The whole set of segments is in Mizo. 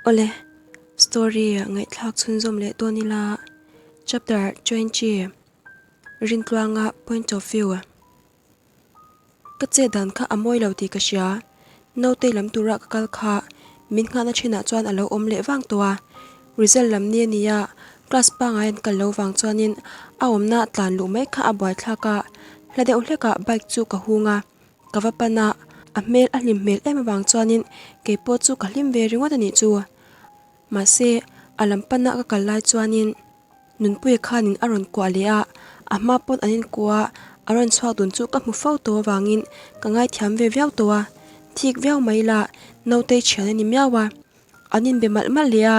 Awle, story ngaihthlak chhunzawm leh dawn ila, chapter 20, Rintluanga point of view. Ka chet dan kha a mawi lo tih ka hria, nautei lam tura ka kal kha min nghahna thinah chuan a lo awm leh vang tawh a, result lam ni a nia, class pangai an kal lo vang chuanin a awmna tlan luh mai kha a buaithlak a, hla deuh hlekah bike chu ka hung a. Ka va pan a, a hmel a hlim hmel em avang chuanin kei pawh chu ka hlim ve ringawt a nih chu. Mahse, a lam pana ka kal lai chuanin Nunpuia khanin a rawn kuah leh a, a hma pawn an inkuah a, a rawn chhuak dun chu ka hmu fo tawh avangin ka ngaithiam ve viau tawh a. Thik viau mai ila nautei thian a ni miau a. An inbe malh malh leh a,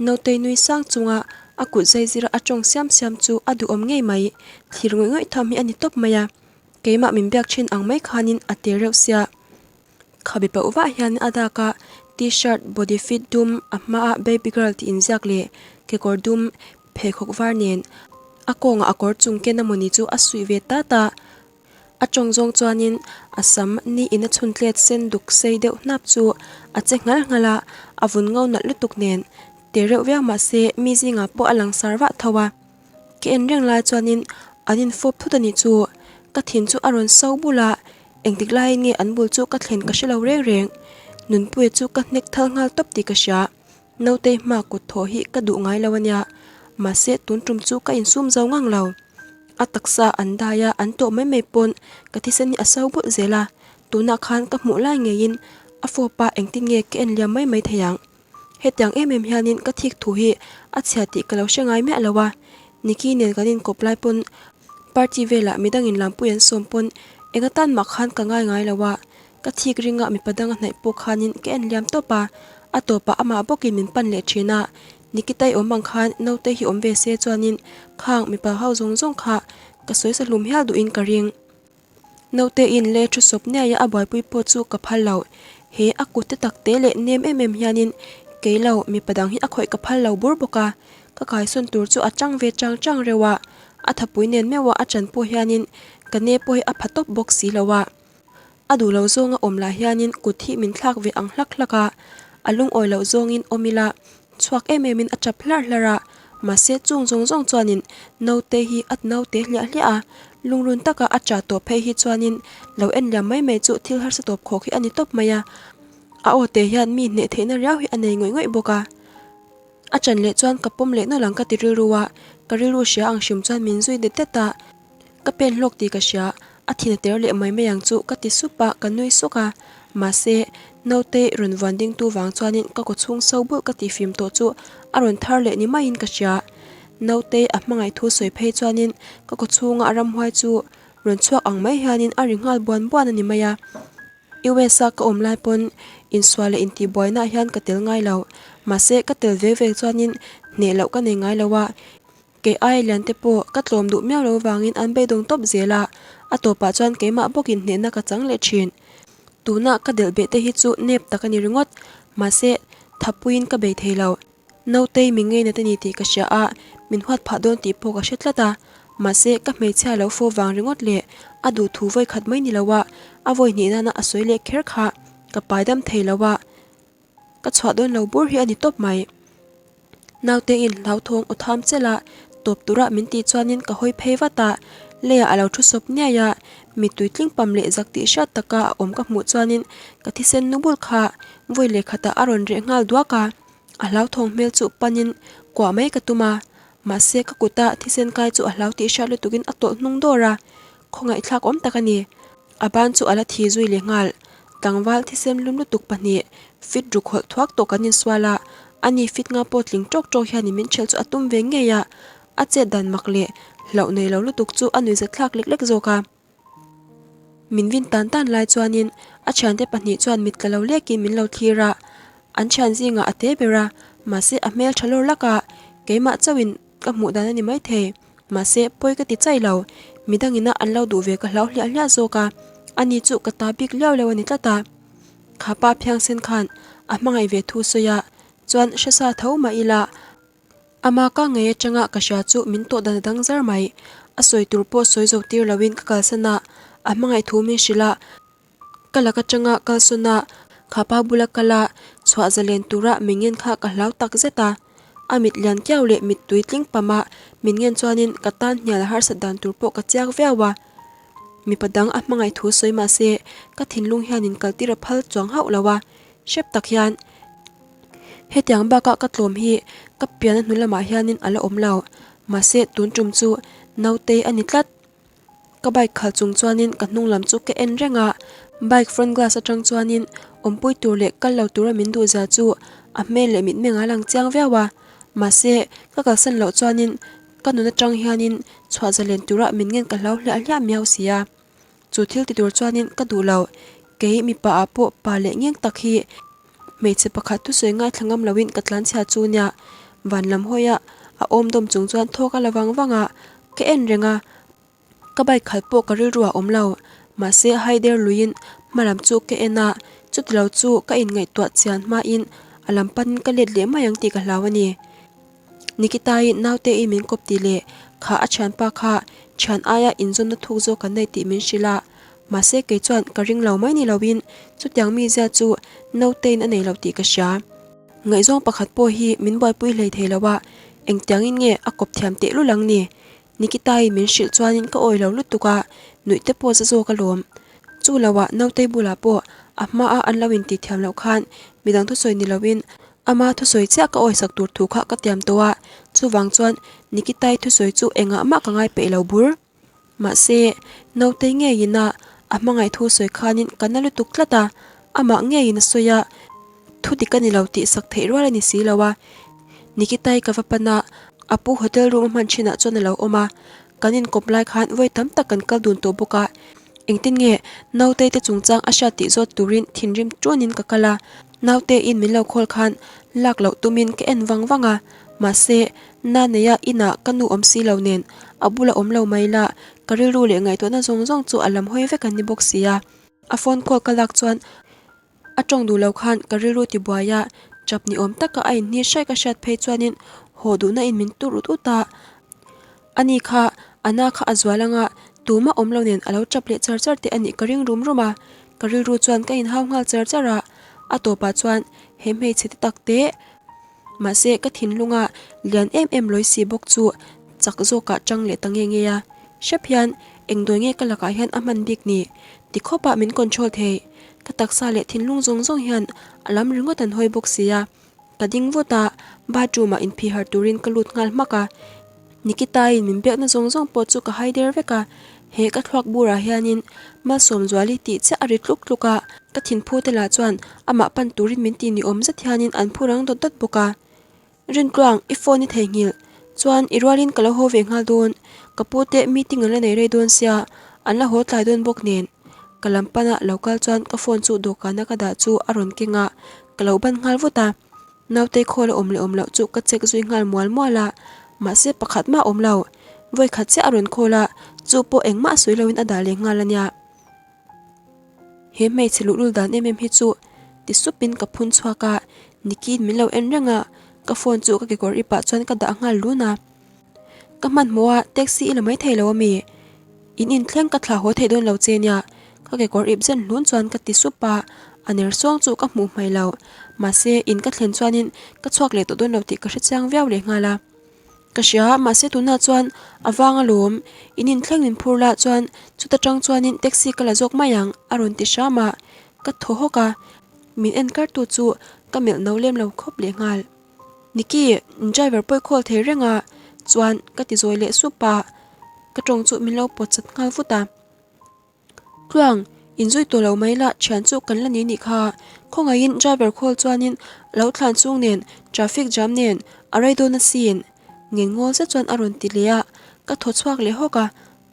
nautei nui sang chunga a kut zai zira a tawng siam siam chu a duhawm ngei mai, thlir ngawih ngawih tham hi a ni tawp mai a. Keimah min biak thin ang mai khanin a tir reuh sia. Khabe pauh vah hian a dak a, T-shirt body fit dum a hmaah baby girl tih inziak leh kekawr dum pheikhawk var nen a kawngah a kawr chung ken amawni chu a suih ve tat a. A tawng zawng chuanin a sam ni in a chhun tlet sen duk sei deuh hnap chu a che nghal nghal a, a vun ngo nalh lutuk nen tir reuh viau mahse mi zingah pawh a langsar vah tho a. Ka en reng lai chuanin an infawp thut a nih chu, ka thin chu a rawn so bul a, engtik laiin nge an bul chu ka thlen ka hre lo reng reng. Nunpuia chu ka hnek thal nghal tawp tih ka hria, nautei hma kut thawh hi ka duh ngai lo a nia, mahse tun tum chu ka insum zo ngang lo. A taksa an dai a, an tawh mai mai pawn ka thisen hi a so bulh zel a, tunah khan ka hmuh lai ngeiin a fawp a engtin nge ka en liam mai mai thei ang. Hetiang em em hianin ka thik thu hi a chhia tih ka lo hre ngai miah lo a, Nikki nen kan inkawp lai pawn party velah midangin lampui an sawm pawn eng atan mah khan ka ngai ngai lo a, ka thik ringa mipa dang a hnaih pawh khanin ka en liam tawp a, a tawpah amah bawkin min pan leh thin a, Nikita i awm ang khan naute hi awm ve se chuanin khang mipa ho zawng zawng kha ka sawi sa hlum hial duhin ka ring. Naute in le thu sawp niaia a buaipui pawh chu ka phal lo. He a kut te tak te leh nem em em hianin kei lo mipa dang hi a khawih ka phal lo bur bawk a. Ka kaisawn tur chu a chang ve chang chang reuh a, a thapui nen meuh a a chan pawh hianin ka ne pawh hi a pha tawp bawk si lo a. A duh lo zawnga awm lah hianin kut hi min thlak ve ang hlak hlak a, a lungawi loh zawngin awm ila chhuak em emin a tap hlarh hlarh a, mahse chung zawng zawng chuanin naute hi a naute hliah hliah a, lungrun taka a tah tawh phei hi chuanin lo en liam mai mai chu thil harsa tawp khawk hi a ni tawp mai a, a aw te hian mi hneh theihna riau hi a nei ngawih ngawih bawk a. A chan leh chuan ka pawm leh nawlh ang ka ti rilru a, ka rilru hria ang hrim chuan min zui det det a. Ka pen hlawk tih ka hria, a thin a ter leh mai mai ang chu ka ti sup a, ka nui suk a. Mahse, naute rawn vuan ding tu vang chuanin ka kaw chhung so bulh ka tih fim tawh chu a rawn thar leh ni maiin ka hria. Naute a hmangaih thu sawi phei chuanin ka kaw chhunga ramhuai chu rawn chhuak ang mai hianin a ri nghal buan buan a ni mai a. US a ka awm lai pawn insual leh intihbuainaah hian ka tel ngai lo. Mahse, ka tel vek vek chuanin hneh loh ka nei ngai lo a. Kei ai lian te pawh ka tlawm duh miau lo vangin an beidawng tawp zel a, a tawpah chuan keimah bawkin hnehna ka chang leh thin. Tuna ka delh beh te hi chu nep tak a ni ringawt, mahse thapuiin ka bei thei lo. Nautei mi ngeina te ni tih ka hria a, min huat phah dawn tih pawh ka hre tlat a, mahse ka hmeichhia lo fo vang ringawt leh a duh thu vawi khat mai ni lo a, a vawi hnih nana a sawi leh kher kha ka pai dam thei lo a. Ka chhuah dawn lo bur hi a ni tawp mai. Naute in hlauthawng aw tham chel a, tawp tura min tih chuanin ka hawi phei vat a, leiah a lo thu sawp niai a, mittui tling pam leh zak tih hriat taka a awm ka hmuh chuanin ka thisen nu bul kha vawi leh khatah a rawn reh nghal duak a, a hlauthawng hmel chu panin kuah mai ka tum a, mahse ka kuta thisen kai chu a hlau tih hriat lutukin a tawlh hnung dawr a, khawngaihthlak awm tak a ni. A ban chu a la thi zui leh nghal. Tlangval thisem lum lutuk pahnih fit ruk hawlh thuak tawh kan insual a, ani fit nga pawh tling tawk tawk hian min ṭhelh chu a tum ve ngei a, a chet dan mak leh hlauh nei lo lutuk chu a nuihzat thlak lek lek zawk a. Min vin tan tan lai chuanin a ṭhiante pahnih chuan mit tla lo lekin min lo thlir a, an ṭhian zingah a te ber a, mahse a hmel ṭha lawr lak a, keimah chauhin Ka hmuh dan a ni maithei. Mahse, pawi ka ti chai lo. Midangina an lo duh ve ka hlau hliah hliah zawk a. Ani chu ka ta bik liau leu a ni tlat a. Kha pa phiangsen khan a hmangaih ve thu sawi a, chuan hre sa tho mah ila. Ama ka ngei atanga ka hria chu min tawh dan a dang zar mai. A sawi tur pawh sawi zo tir loin ka kalsan a, a hmangaih thu min hrilh a. Ka lak atanga kalsawn a. Khapa bula kal a, chhuah zalen tura min ngen kha ka hlau tak zet a. A mit lian kiau leh mittui tling pam a min ngen chuanin ka tan hnial a harsat dan tur pawh ka chiak viau a. Mipa dang a hmangaih thu sawi mah se ka thinlung hianin kaltir a phal chuang hauh lo a, hrep tak hian hetiang bakah ka tlawm hi ka pian a hnu lamah hianin a la awm lo. Mahse tun tum chu nautei a ni tlat. Ka bike khalh chung chuanin ka hnung lam chu ka en reng a, bike front glass atang chuanin awmpui tur leh kal lo tura min duh zia chu a hmel leh mitmeng a lang chiang viau a, mahse ka kalsan loh chuanin ka nun atang hianin chhuah zalen tura min ngen ka hlau hliah hliah miau si a, chu thil ti tur chuanin ka duh lo, kei mipa ah pawh pa leh ngeng tak hi Hmeichhe pakhat thusawi ngaithla ngam loin ka tlanchhia chu nia, van lam hawia a awm dawm chung chuan thawk a la vang vang a, ka en reng a, ka bike khalh pawh ka rilru a awm lo, mahse haider luiin hma lam chu ka en a, chuti lo chu ka inngaihtuah chian hmain a lam panin ka let leh mai ang tih ka hlau a ni. Nikitai naute i min kawp tih leh kha a thianpa kha thian aia inzawnna thuk zawk kan nei tih min hrilh a, mahse kei chuan ka ring lo mai ni loin chutiang mizia chu nautein a nei lo tih ka hria. Ngaihzawng pakhat pawh hi min buaipui hlei thei lo a, engtiangin nge a kawp thiam tehlul ang ni? Nikitai min hrilh chuanin ka awi lo lutuk a, nuih te pawh za zawk alawm. Chu loah nautei bulah pawh a hmaa an lo intih thiam loh khan midang thusawi ni loin Ama thusawi chiah ka awisak tur thu kha ka tiam tawh a, chuvang chuan Nikitai thusawi chu engah mah ka ngai peih lo bur. Mahse, Nautei ngeiin a a hmangaih thu sawi khanin ka na lutuk tlat a, amah ngeiin a sawi a, thu dik a ni lo tih sak theih rual a ni si lo a. Nikitai ka va pan a, a pu hotel room a hman thinah chuan a lo awm a, kan inkawp lai khan vawi tam tak kan kal dun tawh bawk a, engtin nge Nautei te chungchang a hriat tih zawt turin thinrim tunin ka kal a, Naute in min lo call khan lak loh tumin ka en vang vang a, mahse na neia inah ka nu awm si lo nen a bula awm lo mai la, ka rilru leh ngaihtuahna zawng zawng chu a lam hawi vek an ni bawk si a. A phone call ka lak chuan a tawng duh lo khan ka rilru ti buai a, chap ni awm taka a inhni hraih ka hriat phei chuanin haw duhna in min tur ut ut a. Ani kha a na kha a zual anga tumah awm lo nen a lo tap leh char char teh a nih ka ring rum rum a, ka rilru chuan ka inhau nghal char char a, a tawpah chuan he hmeichhe te tak te mahse ka thinlunga lian em em lawi si bawk chu chak zawkah chang leh ta nge nge a, hrep hian eng dawi nge ka lakah hian a hman bik ni ti khawpah min control thei, ka taksa leh thinlung zawng zawng hian a lam ringawt an hawi bawk si a. Ka ding vut a, bathroom ah inphih harh turin ka lut nghal hmak a. Nikita-in min biakna zawng zawng pawh chu ka hai der vek a, he ka thluak burah hianin Malsawmzuali tih chiah a ri tluk tluk a, ka thinphu te lah chuan amah pan turin min ti ni awm zet hianin an phu rang dawt dawt bawk a. Rintluang, i phone i theihnghilh chuan i rualin ka lo haw ve nghal dawn, ka pu te meeting an la nei rei dawn sia, an la haw tlai dawn bawk nen. Ka lam pana lo kal chuan ka phone chu dawhkana ka dah chu a rawn keng a, Ka lo ban nghal vut a, naute khawl a awm leh awm loh chu ka check zui nghal mual mual a, mahse pakhat mah a awm lo. Vawi khat chiah a rawn call a, chu pawh engmah a sawi loin a dah leh nghal a nia. He hmeichhe luhlul dan em em hi chu ti supin ka phun chhuak a, Niki'n min lo en reng a, ka phone chu ka kekawr ipah chuan ka dah nghal lun a. Ka hmanhmawh a, taxi i la mai thei lo ami? In inthleng ka thlah haw thei dawn lo che nia, ka kekawr ip zen hlun chuan ka ti sup a, a ner sawng chu ka hmuh hmai lo. Mahse, in ka thlen chuanin ka chhuak leh tawh dawn lo tih ka hre chiang viau leh nghal a. Ka hria, mahse tunah chuan a vang alawm, in inthleng min phur lah chuan chuta tang chuanin taxi ka la zawk mai ang, a rawn ti hram a, ka thaw hawk a, min en kar tu chu ka melh no lem lo khawp leh nghal. Nikki, driver pawh i call thei reng a, chuan ka ti zawi leh sup a, ka tawng chu min lo pawt chat nghal vut a. Tluang, inzui tawh lo mai la, thian chu kan la ni nih kha, khawngaihin driver call chuanin a lo thlan chung nen, traffic jam nen, a rei dawn asin, ngen ngawl zet chuan a rawn ti leh a, ka thaw chhuak leh hawk a,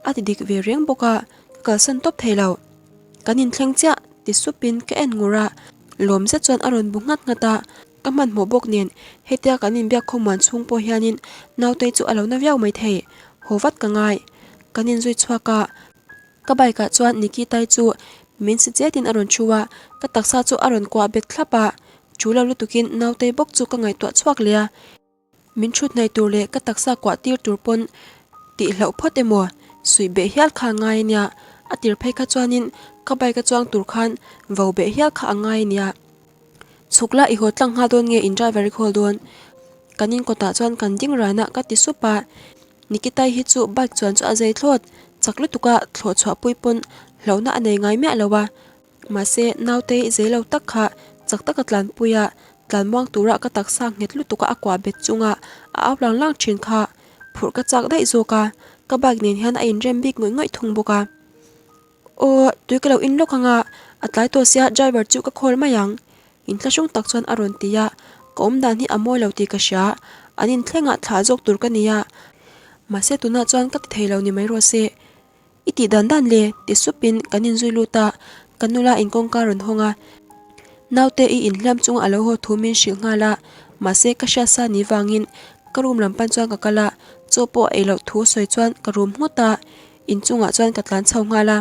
a ti dik ve reng bawk a, ka kalsan tawp thei lo. Kan inthleng chiah, ti supin ka en ngur a, lawm zet chuan a rawn bu nghat nghat a. Ka hmanhmawh bawk nen hetia kan inbiak khawmuan chhung pawh hianin nautei chu a lo na viau mai thei, haw vat ka ngai. Kan inzui chhuak a, ka bike ah chuan Nikitai chu min si chetin a rawn thu a, ka taksa chu a rawn kuah bet thlap a, thu lo lutukin nautei bawk chu ka ngaihtuah chhuak leh a. Min thut hnaih tur leh ka taksa kuah tir tur pawn tih hlauh phawt emaw suih beh hial kha a ngai ania, a tir phei kha chuanin ka bike a chuang tur khan vo beh hial kha a ngai ania. Chhuk la i haw tlang nghal dawn nge in driver i call dawn? Kan in kawtah chuan kan ding ran a ka ti sup a. Nikitai hi chu bike chuan chu a zei thlawt, chak lutuk a thlawh chhuah pui pawn hlauhna a nei ngai miah lo a. Mahse nautei zei lo tak kha chak taka tlanpui a, tlan muang tura ka taksa nghet lutuk a a kuah bet chunga a au lang lang thin kha phurh ka chak daih zawk a, ka bike nen hian a inrem bik ngawih ngawih thung bawk a. Aw, tui ka lo in lawk ang a, a tlai tawh sia driver chu ka call mai ang. Inthlahrung tak chuan a rawn ti a, ka awm dan hi a mawi lo tih ka hria, an inthlengah thlah zawk tur ka ni a, mahse tunah chuan ka ti thei lo ni mai rawh se. I tih dan dan le, ti supin kan inzui lut a, ka nula in kawngka rawn hawng a, naute i inhliam chunga a lo haw thu min hrilh nghal a, mahse ka hriat sa ni vangin ka room lam pan chuan ka kal a, chaw pawh a ei loh thu sawi chuan ka room nghut a, inchungah chuan ka tlan chho nghal a.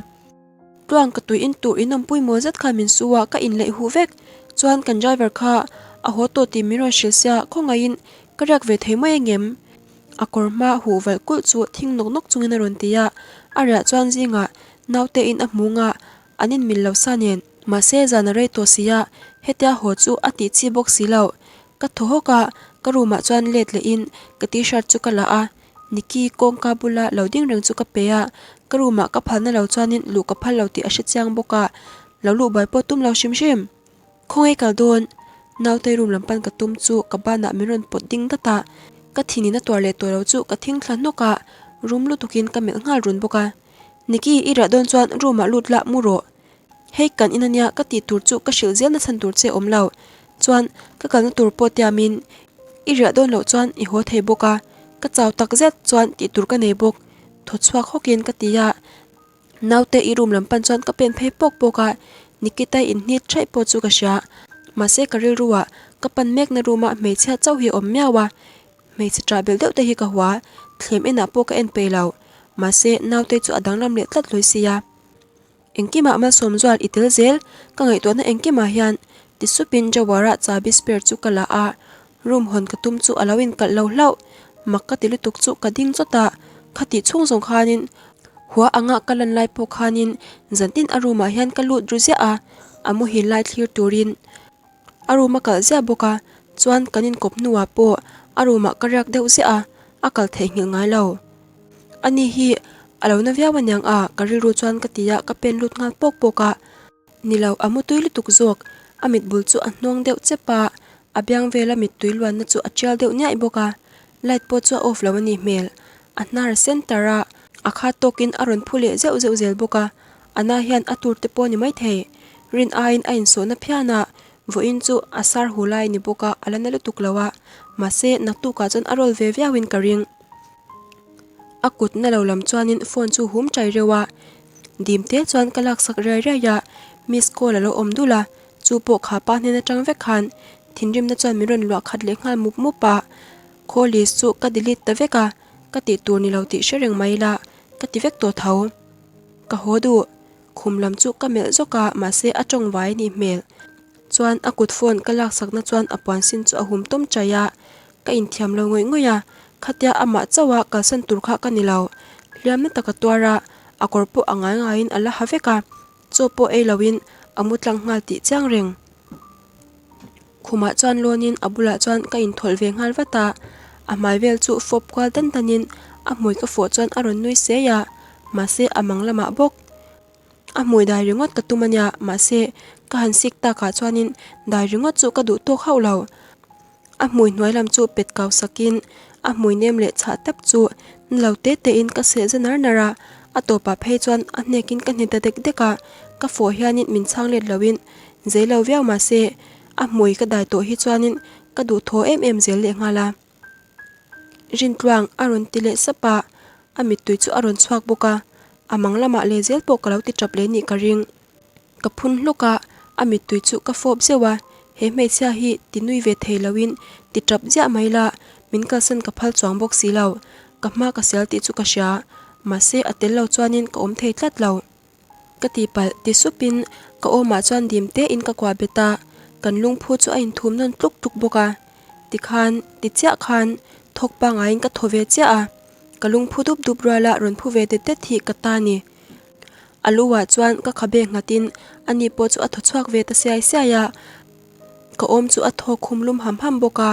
Tluang ka tui in tur in awmpui maw zet khan min su a, ka inleih huh vek. Chuan kan driver kha a haw tawh tih min rawn hrilh sia, khawngaihin ka riak ve thei mai angem? A kawr hma huh valh kulh chu thing nawk nawk chungin a rawn ti a, a riah chuan zingah naute in a hmu nga an inmil lo sa nen. Mahse zan a rei tawh si a, hetia haw chu a tih chi bawk si lo. Ka thaw hawk a, ka room ah chuan let leh in ka t-shirt chu ka la a, Nikki kawngka bula lo ding reng chu ka pe a, ka room ah ka phalna lo chuanin luh ka phal lo tih a hre chiang bawk a, lo luh buai pawh tum lo hrim hrim. Khawngaih kal dawn? Nautei room lam pan ka tum chu ka banah min rawn pawt ding dat a, ka thinin a tuar leh tawh lo chu ka thing thla hnawk a, room lutukin ka melh nghal run bawk a. Nikki i riah dawn chuan room ah lut la mu rawh. Hei kan in ania ka tih tur chu ka hrilh zel na chhan tur che awm lo. Chuan ka kalna tur pawh tiamin i riah dawn loh chuan i haw thei bawk a, ka chau tak zet chuan tih tur ka nei bawk. Thaw chhuak hawkin ka ti a, naute i room lam pan chuan ka pen phei pawk pawk a, Nikita inhnit ṭhaih pawh chu ka hria. Mahse ka rilru ah ka pan mekna room ah hmeichhia chauh hi a awm miau a, hmeichhe ṭah belh deuh te hi ka hua, thlem enah pawh ka en peih lo. Mahse naute chu a danglam leh tlat hlawi sia. Engkimah malsawm zual i tel zel, ka ngaihtuahna engkimah hian ti supin Jawara chabi spare chu ka la a, room hawn ka tum chu a lo inkalh lo hlauh, mak ka ti lutuk chu ka ding chawt a, khatih chhung zawng khanin hua anga ka lan lai pawh khanin zantin a room ah hian ka lut ru ziah a, a muhil lai thlir turin a room a kalh ziah bawk a, chuan kan inkawp hnuah pawh a room ah ka riak deuh ziah a, a kal theihnghilh ngai lo. Ani hi a lo na viau aniang a, ka rilru chuan ka ti a, ka pen lut nghal pawk pawk a. Ni lo, a mutui lutuk zawk, a mit bul chu a hnawng deuh chep a, a biang vela mittui luanna chu a tial deuh niaih bawk a, light pawh chu a off lo a nih hmel. A hnar a sen tar a, a khat tawkin a rawn phu leh zeuh zeuh zel bawk a, a na hian a tur te pawh a ni maithei. Rin aiin a insawhna phian a, vawiin chu a sar hu lai a ni bawk a, a la na lutuk lo a, mahse naktukah chuan a rawl ve viauin ka ring. A kut na lo lam chuanin phone chu hum chai reuh a, dim te chuan ka laksak riai riai a, miss call a lo awm dul a, chu pawh kha pa hnen atang vek khan thinrimna chuan min rawn luah khat leh nghal mup mup a, call list chu ka delete ta vek a, ka tih tur ni lo tih hre reng mai ila ka ti vek tawh tho. Ka haw duh, khum lam chu ka melh zawk a, mahse a tawng vai a nih hmel chuan a kut phone ka laksakna chuan a puan sin chu a hum tawm chai a, Ka inthiam lo ngawih ngawih a, khatia amah chauha kalsan tur kha ka ni lo. Hliamna tak a tuar a, a kawr pawh a ngai ngaiin a la ha vek a, chaw pawh ei loin a mu tlang nghal tih chiang reng. Khumah chuan lawnin a bulah chuan ka inthawlh ve nghal vat a, a hmai vel chu fawp kual dan danin a hmui ka fawh chuan a rawn nui sei a, mahse a mang lamah bawk. A hmui dai ringawt ka tum a nia, mahse ka han sik takah chuanin dai ringawt chu ka duh tawk hauh lo. A hmui hnuai lam chu pet kau sakin a hmui nem leh chhah tap chu na lo te tein ka seh za nar nar a, a tawpah phei chuan a hnekin ka hne ta dek dek a, ka fawh hianin min chhang let loin zei lo viau mahse a hmui ka dai tawh hi chuanin ka duhthaw em em zel leh nghal a. Rintluang a rawn ti leh sap a, a mittui chu a rawn chhuak bawk a, a mang lamah leh zel pawh ka lo ti tap leh nih ka ring. Ka phun hlawk a, a mittui chu ka fawp zeuh a, he hmeichhia hi ti nui ve thei loin ti tap ziah mai la, min kalsan ka phal chuang bawk si lo, ka hma ka sial tih chu ka hria, mahse a tel lo chuanin ka awm thei tlat lo. Ka tihpalh ti supin ka awmah chuan dim tein ka kuah bet a, kan lungphu chu a inthum nawn tluk tluk bawk a, tikhan ti chiah khan thawk pangaiin ka thaw ve chiah a, ka lungphu dup dup ruala rawn phu ve det det hi ka ta ni. A lu ah chuan ka khabe nghatin ani pawh chu a thaw chhuak ve ta siai siai a. ka awm chu a thaw khum lum ham ham bawk a,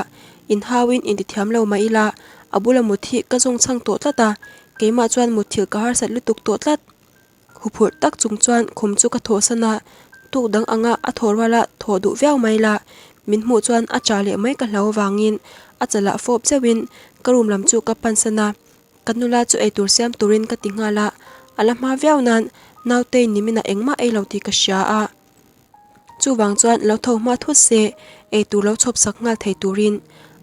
inhauin intithiam lo mah ila a bula mut hi ka zawng chhang tawh tlat a, keimah chuan mutthilh ka harsat lutuk tawh tlat. Huphurh tak chung chuan khum chu ka thawhsan a, tuk dang anga a thawh ruala thawh duh viau mai la, min hmuh chuan a cha leh mai ka hlau avangin a chalah fawp zeuhin ka room lam chu ka pansan a, ka nula chu eitur siam turin ka ti nghal a, a la hma viau nan nautei niminah engmah ei lo tih ka hria a. Chuvang chuan lo tho hma thut se, eitur lo chhawp sak nghal thei turin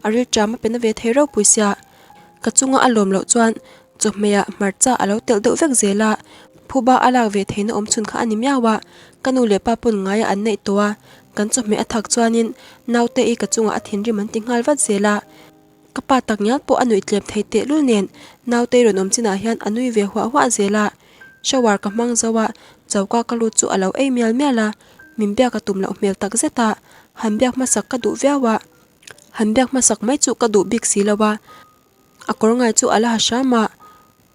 a rilṭam a pe na ve thei ropui sia. Ka chunga a lawm loh chuan chawhmehah hmarcha a lo telh deuh vek zel a, phuba a lak ve theihna awm chhun kha a ni miau a, ka nu leh pa pawn ngaia an neih tawh a, kan chawhmeh a thak chuanin naute i ka chungah a thinrim an ti nghal vat zel a. Ka pa tak ngial pawh a nuih tlem thei tehlul nen nautei rawn awm chinah hian a nui ve huah huah zel a, shower ka hmang zo a, choka ka lut chu a lo ei mial mial a, min biak a tum loh hmel tak zet a, han biak hmasak ka duh viau a, han biak hmasak mai chu ka duh bik si lo a, a kawr ngai chu a la ha hram a,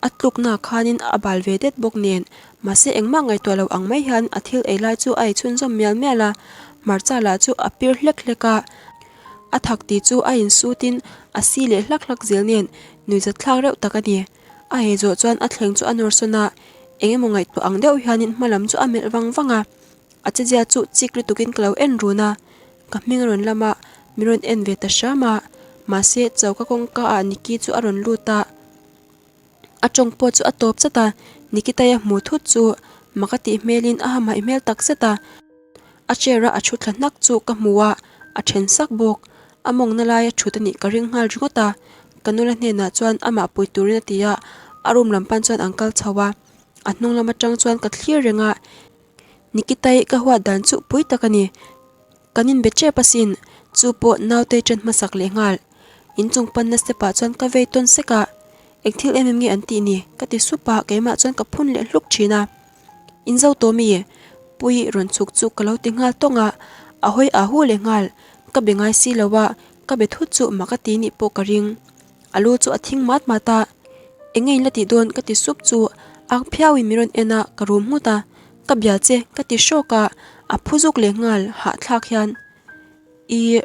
a tlukna khanin a bal ve det bawk nen, mahse engmah ngaihtuah lo ang mai hian a thil ei lai chu a ei chhunzawm mial mial a, hmarcha lah chu a pir hlek hlek a. A thak tih chu a insutin a si leh hlak hlak zel nen nuihzat thlak reuh tak a ni. A ei zawh chuan a thleng chu a nawr sawn a, eng emaw ngaihtuah ang deuh hianin hma lam chu a melh vang vang a. A chezia chu chik lutukin ka lo en run a, ka hming a rawn lam a, min rawn en ve ta hram a. Mahse, choka kawngka ah Nikki chu a rawn lut a. A tawng pawh chu a tawp zat a, Nikita-i a hmuh thut chu mak a tih hmelin a hamhaih hmel tak zet a. A chair a a thu thla hnak chu ka hmu a, a then sak bawk. A mawngna laia thut a nih ka ring nghal ringawt a, ka nula hnenah chuan amah pui turin a ti a, a room lam pan chuan an kal chho a. A hnung lam atang chuan ka thlir reng a, Nikitai ka huat dan chu pui tak a ni. Kan inbe tep asin, chu pawh naute ṭan hmasak leh nghal. Inchung panna step ah chuan ka vei tawn sek a, eng thil em em nge an tih ni? Ka ti sup a, keimah chuan ka phun leh hluk thin a. In zo tawh mi? Pui rawn chhuk chu ka lo ti nghal tawng a, a hawi a hu leh nghal. Ka be ngai si lo a, ka be thut chu mak a ti nih pawh ka ring. A lu chu a thing mat mat a, Eng nge in la tih dawn? Ka ti sup chu ak phiau in min rawn en a, ka rum nghut a, Ka bia che ka ti hrawk a, a phu zuk leh nghal hahthlak hian Ih,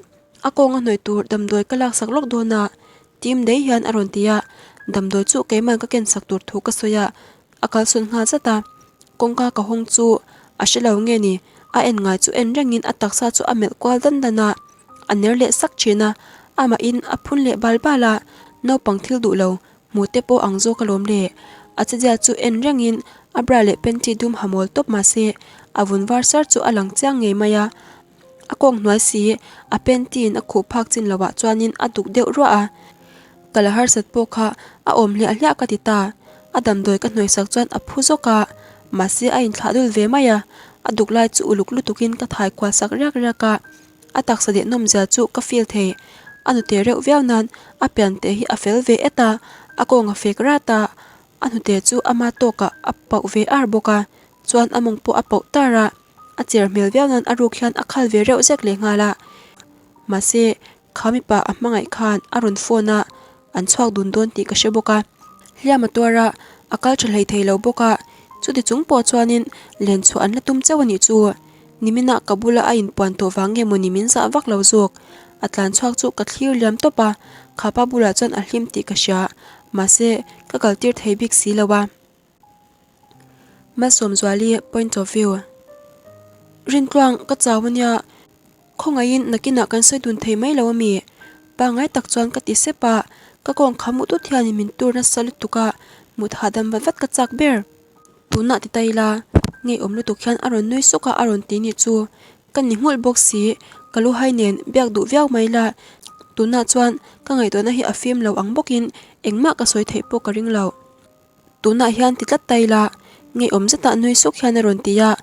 a kawng a hnawih tur damdawi ka laksak lawk dawn a, Tim dei hian a rawn ti a, damdawi chu keiman ka kensak tur thu ka sawi a, a kalsawn nghal zat a, kawngka ka hawng chu a hre lo nge ni, a en ngai chu en rengin a taksa chu a melh kual dan dan a, a ner leh sak thin a, amahin a phun leh bal bal a, naupang thil duh lo hmuh te pawh ang zawk alawm le, a chezia chu en rengin a bra leh panty dum ha mawl tawp mahse a vun var sar chu a lang chiang ngei mai a. A kawng hnuai si, a panty in a khuh phak chin loh ah chuanin a duk deuh ruah a. Ka la harsat pawh kha a awm hliah hliah ka ti ta. A damdawi ka hnuaisak chuan a phu zawk a, mahse a inthlah dul ve mai a. A duk lai chu uluk lutukin ka thai kual sak riak riak a. A taksa leh nawmzia chu ka feel thei. A hnute reuh viau nan a piante hi a fel ve et a, a kawng a fek rat a, a hnute chu ama tawkah a pauh ve ar bawk a, chuan a mawng pawh a pauh tar a. A cher hmel viau nan a ruk hian a khal ve reuh zek leh nghal a. Mahse, kha mipa a hmangaih khan a rawn phone a, an chhuak dun dawn tih ka hre bawk a. Hliam a tuar a, a kal tha hlei thei lo bawk a. Chuti chung pawh chuanin len chhuah an la tum chauh a nih chu. Niminah ka bula a inpuan tawh vang nge mawni min zah vak lo zawk. A tlan chhuak chu ka thlir liam tawp a, khapa bulah chuan a hlim tih ka hria. Mahse, ka kaltir thei bik si lo a. Malsawmzuali point of view. Rintluang ka chau ania, khawngaihin nakinah kan sawi dun thei mai lo ami? Pangngai tak chuan ka ti sep a, ka kawng kha mut ut hianin min tur nasa lutuk a, mut hahdam vat vat ka chak ber. Tunah ti ta ila, ngeiawm lutuk hian a rawn nui suk a a rawn ti nih chu. Ka ni nghulh bawk si, ka lu hai nen biak duh viau mai la, tunah chuan ka ngaihtuahna hi a fim lo ang bawkin engmah ka sawi theih pawh ka ring lo. Tunah hian ti tlat ta ila, ngeiawm zetah nui suk hian a rawn ti a,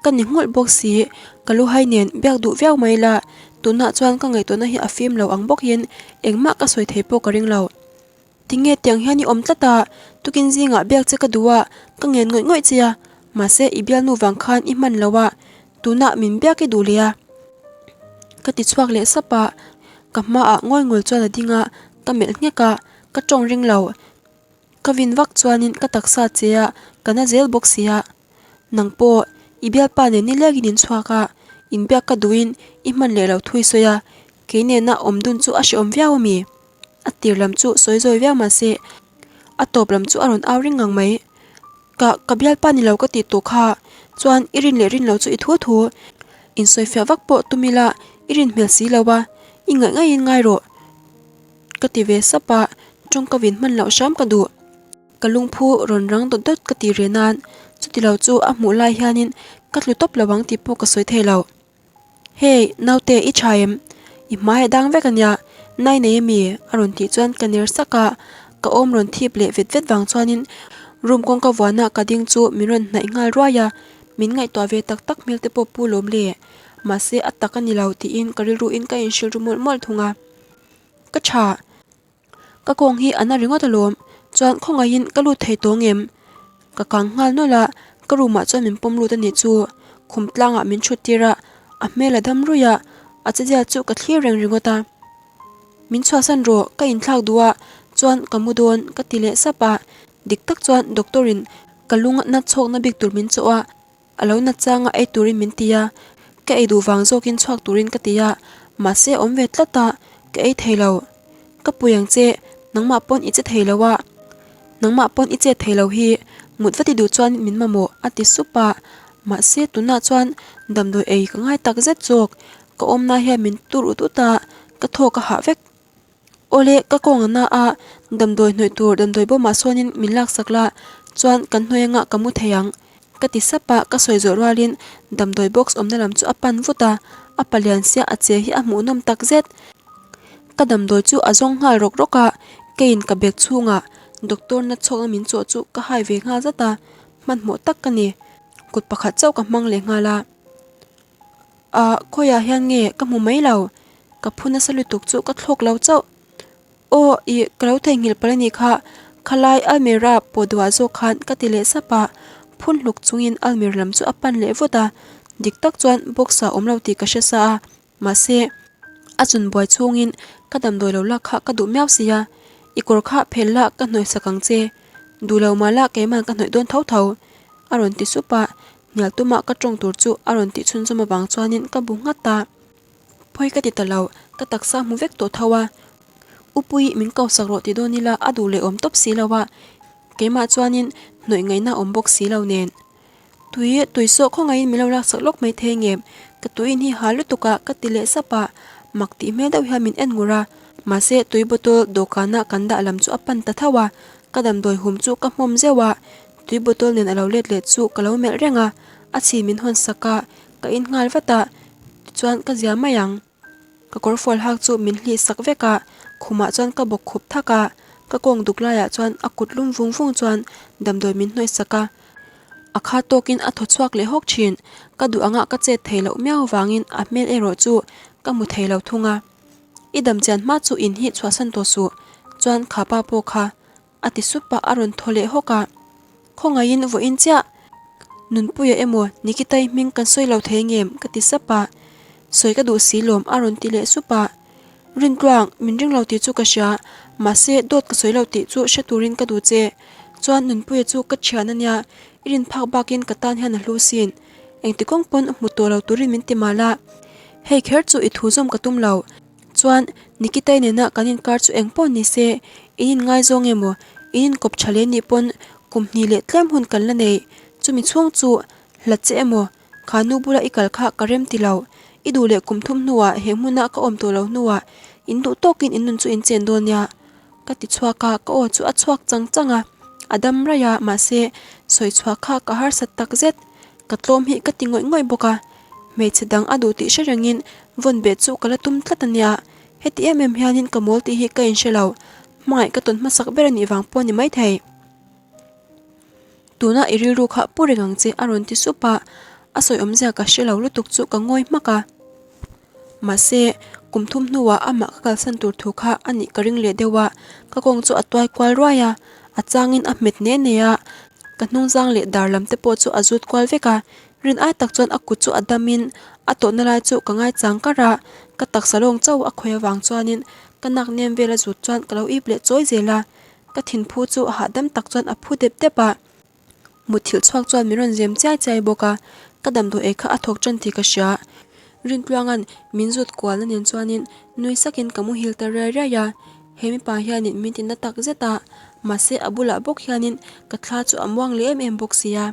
ka ni nghulh bawk si, ka lu hai nen biak duh viau mai la, tunah chuan ka ngaihtuahna hi a fim lo ang bawkin engmah ka sawi thei pawh ka ring lo. Tinge tiang hian i awm tlat a, tukin zingah biak che ka duh a, ka ngen ngawih ngawih che a, mahse i bialnu vang khan i hman lo a, tunah min biak i duh leh a. Ka ti chhuak leh sap a, ka hmaah ngawi ngul chuan a ding a, ka melh nghek a, ka tawng ring lo. Ka vin vak chuanin ka taksa che a, ka na zel bawk si a. Nang pawh, i bialpa nen ni lekin in chhuak a, Inbiak ka duhin i hman leh lo thui sawi a, kei nena awm dun chu a hrehawm viau a mi? A tir lam chu sawi zawi viau mahse a tawp lam chu a rawn au ring ngang mai. Ka ka bialpa ni lo ka tih tawh kha chuan i rin leh rin lo chu i thu thu. Insawifiah vak pawh tum ila i rin hmel si lo a, i ngaih ngaihin ngai rawh ka ti ve sap a, tawngka vin hman loh hram ka duh. Ka lungphu rawn rang dawt dawt ka ti reh nan, chuti lo chu a hmuh lai hianin ka tlu tawp lo ang tih pawh ka sawi thei lo. Hey, naute i tha em? I hmai a dang vek ania, nai nei ami? A rawn tih chuan ka ner sak a, ka awm rawn thip leh vet vet vang chuanin room kawngka vuana ka ding chu min rawn hnaih nghal ruai a, min ngaihtuah ve tak tak hmel te pawh pu lawm le. Mahse a tak a ni lo tiin ka rilruin ka inhrilh ru mawlh mawlh thung a. Ka tha. Ka kawng hi a na ringawt alawm, chuan khawngaihin ka lut thei tawng em? Ka kang nghal nawlh a, ka room ah chuan min pawm lut a nih chu. Khum tlangah min thut tir a, a hmel a dam ruih a, a chezia chu ka thlir reng ringawt a. Min chhuahsan rawh, ka inthlak duh a, chuan ka mu dawn ka ti leh sap a, dik tak chuan doctor in ka lung na chhawkna bik tur min chawh a, A lo nat changa ei turin min ti a, ka ei duh vang zawkin chhuak turin ka ti a, mahse a awm ve tlat a, ka ei thei lo. Ka pui ang che, nangmah pawn i che thei lo a, nangmah pawn i chet thei lo hi, mut va ti duh chuan min mamawh a ti sup a, mahse tunah chuan damdawi ei ka ngai tak zet zawk, ka awmna hian min tur ut ut a, ka thawk a hah vek. Awle, ka kawng a na a, damdawi hnawih tur damdawi bawmah sawnin min laksak la, chuan kan hnuai anga ka mu thei ang. Ka ti sap a, ka sawi zawh rualin damdawi box awmna lam chu a pan vut a, a palian sia a che hi a hmuhnawm tak zet. Ka damdawi chu a zawng nghal rawk rawk a, keiin ka bag chhungah doctor na chhawkna min chawh chu ka hai ve nghal zat a, hmanhmawh tak ka ni. Kut pakhat chauh ka hmang leh nghal a. Ah, khawiah hian nge ka hmu mai lo? Ka phu nasa lutuk chu ka thlawk lo chauh. Aw, ih, ka lo theihnghilh palh a nih kha, khalai almirah pawh duah zawk khan ka ti leh sap a, phun hluk chungin almir lam chu a pan leh vut a, dik tak chuan box ah awm lo tih ka hre sa a, mahse, a chun buai chhungin ka damdawi lo lak kha ka duh miau si a, i kawr kha phel la ka hnawih sak ang che, duh lo mah la keiman ka hnawih dawn tho tho, a rawn ti sup a, Hnial tuma ka tawng tur chu a rawn tih chhunzawm avang chuanin ka bu nghat a. Phawi ka ti ta lo, ka taksa hmu vek tawh tho a. U Pui, min ko sak rawh ti dawn ila a duh leh awm tawp si lo a, keimah chuanin hnawih ngaihna awm bawk si lo nen. Tui, tui sawh khawngaihin min lo laksak lawk mai thei nge, ka tuiin hi hal lutuk a ka ti leh sap a, mak tih hmel deuh hian min en ngur a. Mahse, tui bottle dawhkana kan dah lam chu a pan ta tho a, ka damdawi hum chu ka hmawm zeuh a, Tui bottle nen a lo let leh chu ka lo melh reng a, a chhi min hawn sak a, ka in nghal vat a, tichuan ka zia mai ang. Ka kawr fual hak chu min hlih sak vek a, khumah chuan ka bawk khup thak a, ka kawng duk laiah chuan a kut lum vung vung chuan damdawi min hnawih sak a, a kha tawkin a thaw chhuak leh hawk thin, ka duh angah ka chet thei loh miau vangin a hmel erawh chu ka hmu thei lo thung a. I damchian hma chu in hi chhuahsan tawh suh, chuan kha pa pawh kha A ti sup a, a rawn thaw leh hawk a. Khawngaihin vawiin chiah Nunpuia emaw Nikitai hming kan sawi lo thei ngem? ka ti sap a. Sawi ka duh si lawm a rawn ti leh sup a. Rintluang, min ring lo tih chu ka hria, mahse dawt ka sawi lo tih chu hre turin ka duh che. Chuan Nunpuia chu ka thian a nia, i rin phak bakin ka tan hian a hlu sin. Engti kawng pawn hmu tawh lo turin min ti mal a. Hei kher chu i thu zawm ka tum lo. Chuan, Nikitai nena kan inkar chu eng pawh ni se, in inngaizawng emaw, in inkawp tha leh nih pawn kum hnih leh tlem hun kan la nei. Chumi chhung chu hlat che emaw, kha nu bula i kal kha ka rem ti lo. I duh leh kum thum hnuah he hmuna ka awm tawh lo hnuah in duh tawkin in nun chu in chen dawn nia. Ka ti chhuak a, ka aw chu a chhuak chang chang a, a dam raih a, mahse, sawi chhuah kha ka harsat tak zet. Ka tlawm hi ka ti ngawih ngawih bawk a, hmeichhe dang a duh tih hre rengin vawn beh chu ka la tum tlat a nia. Heti em em hianin ka mawl tih hi ka inhre lo, hmangaih ka tawn hmasak ber a nih vang pawh a ni maithei. Tuna i rilru kha pu reng ang che a rawn ti sup a, a sawi awmzia ka hre lo lutuk chu ka ngawi hmak a. Mahse, kum thum hnuah amah ka kalsan tur thu kha a nih ka ring leh deuh a, ka kawng chu a tuai kual ruai a, a changin a hmet ne ne a, ka hnungzang leh dar lam te pawh chu a zut kual vek a, rin ai tak chuan a kut chu a damin a tawhna lai chu ka ngaichang kar a, ka taksa lawng chauh a khawih avang chuanin ka nak nem vel a zut chuan ka lo ip leh chawi zel a, ka thinphu chu hahdam tak chuan a phu dep dep a. Mutthilh chhuak chuan min rawn zem chiai chiai bawk a, ka damdawi ei kha a thawk tan tih ka hria. Rintluanga'n min zut kualna nen chuanin nui sakin ka muhil ta riai riai a, he mipa hianin min ti na tak zet a, mahse a bulah bawk hianin ka thla chu a muang leh em em bawk si a.